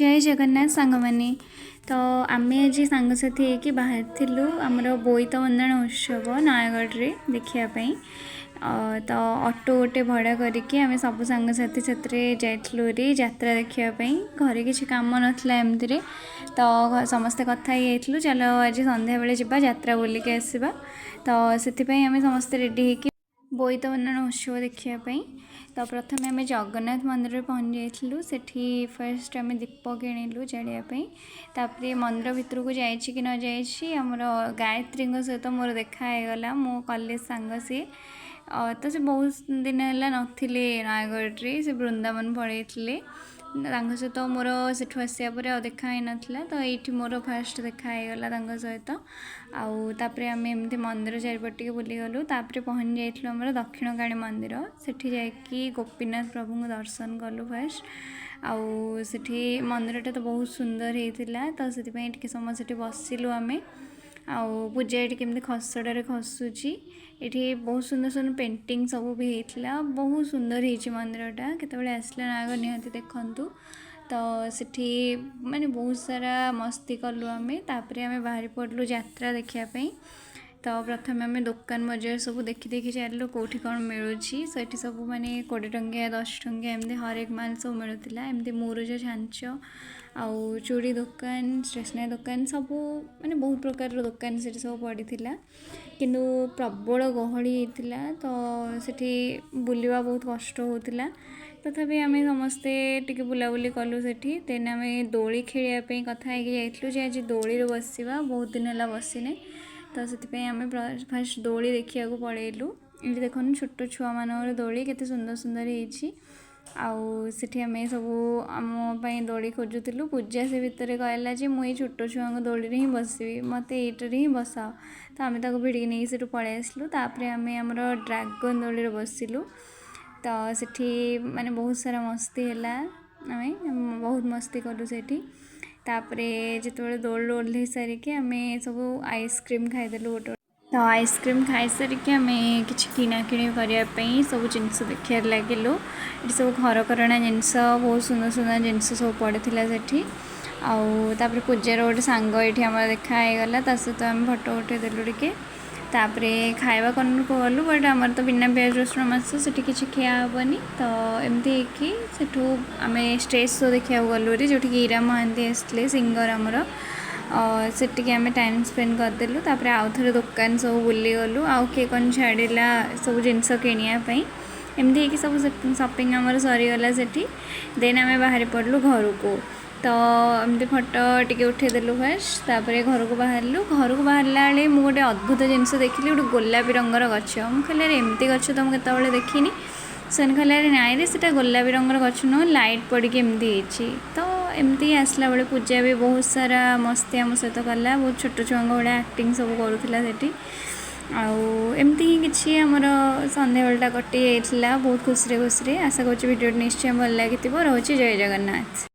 ଜୟ ଜଗନ୍ନାଥ ସାଙ୍ଗମାନେ। ତ ଆମେ ଆଜି ସାଙ୍ଗସାଥି ହେଇକି ବାହାରିଥିଲୁ ଆମର ବୋଇତ ବନ୍ଦାଣ ଉତ୍ସବ ନୟାଗଡ଼ରେ ଦେଖିବା ପାଇଁ। ତ ଅଟୋ ଗୋଟେ ଭଡ଼ା କରିକି ଆମେ ସବୁ ସାଙ୍ଗସାଥି ସେଥିରେ ଯାଇଥିଲୁ ହେରି ଯାତ୍ରା ଦେଖିବା ପାଇଁ। ଘରେ କିଛି କାମ ନଥିଲା ଏମିତିରେ, ତ ସମସ୍ତେ କଥା ହେଇଯାଇଥିଲୁ, ଚାଲ ଆଜି ସନ୍ଧ୍ୟାବେଳେ ଯିବା, ଯାତ୍ରା ବୁଲିକି ଆସିବା। ତ ସେଥିପାଇଁ ଆମେ ସମସ୍ତେ ରେଡ଼ି ହେଇକି ବୋଇତ ବନ୍ଦାଣ ଉତ୍ସବ ଦେଖିବା ପାଇଁ। ତ ପ୍ରଥମେ ଆମେ ଜଗନ୍ନାଥ ମନ୍ଦିରରେ ପହଞ୍ଚି ଯାଇଥିଲୁ। ସେଠି ଫାର୍ଷ୍ଟ ଆମେ ଦୀପ କିଣିଲୁ ଜାଳିବା ପାଇଁ। ତାପରେ ମନ୍ଦିର ଭିତରକୁ ଯାଇଛି କି ନ ଯାଇଛି, ଆମର ଗାୟତ୍ରୀଙ୍କ ସହିତ ମୋର ଦେଖା ହେଇଗଲା। ମୋ କଲେଜ ସାଙ୍ଗ ସିଏ। ତ ସେ ବହୁତ ଦିନ ହେଲା ନଥିଲେ ନୟାଗଡ଼ରେ, ସେ ବୃନ୍ଦାବନ ପଳେଇଥିଲେ। ତାଙ୍କ ସହିତ ମୋର ସେଠୁ ଆସିବା ପରେ ଆଉ ଦେଖା ହେଇନଥିଲା, ତ ଏଇଠି ମୋର ଫାର୍ଷ୍ଟ ଦେଖା ହେଇଗଲା ତାଙ୍କ ସହିତ। ଆଉ ତାପରେ ଆମେ ଏମିତି ମନ୍ଦିର ଚାରିପଟ ଟିକେ ବୁଲିଗଲୁ। ତାପରେ ପହଞ୍ଚି ଯାଇଥିଲୁ ଆମର ଦକ୍ଷିଣକାଳୀ ମନ୍ଦିର। ସେଠି ଯାଇକି ଗୋପୀନାଥ ପ୍ରଭୁଙ୍କୁ ଦର୍ଶନ କଲୁ ଫାର୍ଷ୍ଟ। ଆଉ ସେଠି ମନ୍ଦିରଟା ତ ବହୁତ ସୁନ୍ଦର ହେଇଥିଲା, ତ ସେଥିପାଇଁ ଟିକେ ସମୟ ସେଠି ବସିଲୁ ଆମେ। ଆଉ ପୂଜା ଏଠି କେମିତି ଖସଡ଼ାରେ ଖସୁଛି। ଏଠି ବହୁତ ସୁନ୍ଦର ସୁନ୍ଦର ପେଣ୍ଟିଂ ସବୁ ବି ହେଇଥିଲା। ବହୁତ ସୁନ୍ଦର ହେଇଛି ମନ୍ଦିରଟା। କେତେବେଳେ ଆସିଲେ ନୟାଗଡ଼ ନିହାତି ଦେଖନ୍ତୁ। ତ ସେଠି ମାନେ ବହୁତ ସାରା ମସ୍ତି କଲୁ ଆମେ। ତାପରେ ଆମେ ବାହାରି ପଡ଼ିଲୁ ଯାତ୍ରା ଦେଖିବା ପାଇଁ। ତ ପ୍ରଥମେ ଆମେ ଦୋକାନ ବଜାର ସବୁ ଦେଖି ଦେଖି ଚାଲିଲୁ, କେଉଁଠି କ'ଣ ମିଳୁଛି। ସେଠି ସବୁ ମାନେ 20 ଟଙ୍କିଆ, 10 ଟଙ୍କିଆ, ଏମିତି ହରେକ ମାଲ ସବୁ ମିଳୁଥିଲା। ଏମିତି ମୁରୁଜ ଛାଞ୍ଚ ଆଉ ଚୁଡ଼ି ଦୋକାନ, ଷ୍ଟେସନାରୀ ଦୋକାନ, ସବୁ ମାନେ ବହୁତ ପ୍ରକାରର ଦୋକାନ ସେଠି ସବୁ ପଡ଼ିଥିଲା। କିନ୍ତୁ ପ୍ରବଳ ଗହଳି ହେଇଥିଲା, ତ ସେଠି ବୁଲିବା ବହୁତ କଷ୍ଟ ହେଉଥିଲା। ତଥାପି ଆମେ ସମସ୍ତେ ଟିକେ ବୁଲାବୁଲି କଲୁ ସେଠି। ଦେନ୍ ଆମେ ଦୋଳି ଖେଳିବା ପାଇଁ କଥା ହେଇକି ଯାଇଥିଲୁ ଯେ ଆଜି ଦୋଳିରେ ବସିବା, ବହୁତ ଦିନ ହେଲା ବସିନେ। ତ ସେଥିପାଇଁ ଆମେ ଫାର୍ଷ୍ଟ ଦୋଳି ଦେଖିବାକୁ ପଳେଇଲୁ। ଏଠି ଦେଖନ୍ତୁ, ଛୋଟ ଛୁଆମାନଙ୍କର ଦୋଳି କେତେ ସୁନ୍ଦର ସୁନ୍ଦର ହେଇଛି। ଆଉ ସେଠି ଆମେ ସବୁ ଆମ ପାଇଁ ଦୋଳି ଖୋଜୁଥିଲୁ। ପୂଜା ସେ ଭିତରେ କହିଲା ଯେ ମୁଁ ଏଇ ଛୋଟ ଛୁଆଙ୍କ ଦୋଳିରେ ହିଁ ବସିବି, ମୋତେ ଏଇଟାରେ ହିଁ ବସାଅ। ତ ଆମେ ତାକୁ ଭିଡ଼ିକି ନେଇକି ସେଠୁ ପଳେଇ ଆସିଲୁ। ତାପରେ ଆମେ ଆମର ଡ୍ରାଗନ୍ ଦୋଳିରେ ବସିଲୁ। ତ ସେଠି ମାନେ ବହୁତ ସାରା ମସ୍ତି ହେଲା, ଆମେ ବହୁତ ମସ୍ତି କଲୁ ସେଠି। ତାପରେ ଯେତେବେଳେ ଦୋଳିରୁ ଓହ୍ଲେଇ ସାରିକି ଆମେ ସବୁ ଆଇସ୍କ୍ରିମ୍ ଖାଇଦେଲୁ ଗୋଟେ। ତ ଆଇସ୍କ୍ରିମ୍ ଖାଇସାରିକି ଆମେ କିଛି କିଣାକିଣି କରିବା ପାଇଁ ସବୁ ଜିନିଷ ଦେଖିବାରେ ଲାଗିଲୁ। ଏଠି ସବୁ ଘରକରଣା ଜିନିଷ, ବହୁତ ସୁନ୍ଦର ସୁନ୍ଦର ଜିନିଷ ସବୁ ପଡ଼ିଥିଲା ସେଠି। ଆଉ ତାପରେ ପୂଜାର ଗୋଟେ ସାଙ୍ଗ ଏଇଠି ଆମର ଦେଖା ହେଇଗଲା, ତା ସହିତ ଆମେ ଫଟୋ ଉଠେଇଦେଲୁ ଟିକେ। ତାପରେ ଖାଇବା କର୍ଣ୍ଣରକୁ ଗଲୁ, ବଟ୍ ଆମର ତ ବିନା ପିଆଜ ରସୁଣ ମାଂସ, ସେଠି କିଛି ଖିଆ ହେବନି। ତ ଏମିତି ହେଇକି ସେଠୁ ଆମେ ଷ୍ଟେଜ୍ ଶୋ ଦେଖିବାକୁ ଗଲୁ ହେରି, ଯେଉଁଠିକି ଇରା ମହାନ୍ତି ଆସିଥିଲେ, ସିଙ୍ଗର ଆମର। ସେଠିକି ଆମେ ଟାଇମ୍ ସ୍ପେଣ୍ଡ କରିଦେଲୁ। ତାପରେ ଆଉ ଥରେ ଦୋକାନ ସବୁ ବୁଲିଗଲୁ, ଆଉ କିଏ କ'ଣ ଛାଡ଼ିଲା ସବୁ ଜିନିଷ କିଣିବା ପାଇଁ। ଏମିତି ହେଇକି ସବୁ ସପିଂ ଆମର ସରିଗଲା ସେଠି। ଦେନ୍ ଆମେ ବାହାରି ପଡ଼ିଲୁ ଘରକୁ। ତ ଏମିତି ଫଟୋ ଟିକେ ଉଠେଇଦେଲୁ ଫାର୍ଷ୍ଟ, ତାପରେ ଘରକୁ ବାହାରିଲୁ। ଘରକୁ ବାହାରିଲା ବେଳେ ମୁଁ ଗୋଟେ ଅଦ୍ଭୁତ ଜିନିଷ ଦେଖିଲି, ଗୋଟେ ଗୋଲାପୀ ରଙ୍ଗର ଗଛ। ମୁଁ କହିଲି, ଆରେ, ଏମିତି ଗଛ ତ ମୁଁ କେତେବେଳେ ଦେଖିନି। ସେମାନେ କହିଲେ, ଆରେ ନାଇଁରେ, ସେଇଟା ଗୋଲାପୀ ରଙ୍ଗର ଗଛ ନୁହଁ, ଲାଇଟ୍ ପଡ଼ିକି ଏମିତି ହେଇଛି। ତ ଏମିତି ଆସିଲା ବେଳେ ପୂଜା ବି ବହୁତ ସାରା ମସ୍ତି ଆମ ସହିତ କଲା, ବହୁତ ଛୋଟ ଛୁଆଙ୍କ ଭଳିଆ ଆକ୍ଟିଂ ସବୁ କରୁଥିଲା ସେଠି। ଆଉ ଏମିତି ହିଁ କିଛି ଆମର ସନ୍ଧ୍ୟାବେଳଟା କଟି ଯାଇଥିଲା ବହୁତ ଖୁସିରେ ଖୁସିରେ। ଆଶା କରୁଛି ଭିଡ଼ିଓଟି ନିଶ୍ଚୟ ଭଲ ଲାଗିଥିବ। ରହୁଛି, ଜୟ ଜଗନ୍ନାଥ।